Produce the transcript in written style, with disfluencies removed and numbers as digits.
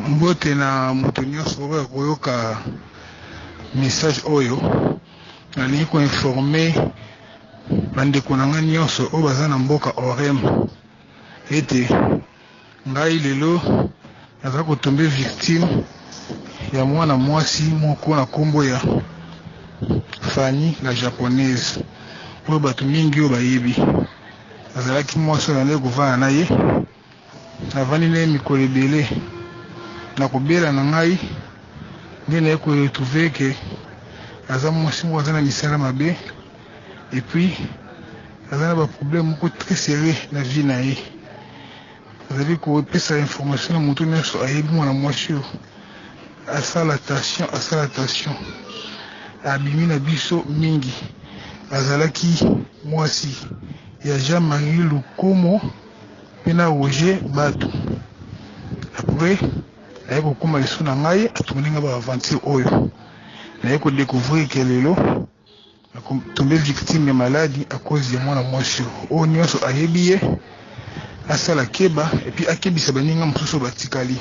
Mbote na moto nyonso oyo akoyoka message oyo. Nalingi ko informer bandeko na ngai nyonso oyo baza na mboka Orem ete ngai lelo naza kotombe victime ya mwana mwasi moko na nkombo ya Fanny la japonaise oyo bato mingi oyo bayebi. Azalaki mwasi oyo nandaki kovanda na ye. Navandi na ye mikolo ebele na kobela na ngai nde naye ko retrouver que aza mwasi moko aza na misala mabe et puis aza na ba problème moko très serieux na vie na ye. Azali kopesa information na moto nyonso ayebi mwana mwasi oyo asala attention, asala attention. Abimi na biso mingi. Azalaki mwasi ya Jean-Marie Lukomo mpe na Roger Batu. Après aye kokoma lisusu na ngai atumeli ngai ba aventure oyo naye ko decouvrir que lelo nako tomber victime ya maladi à cause ya mwana mwasi oyo. Oyo nyonso ayebi ye asala keba et puis akebisa baninga mosusu oyo batikali.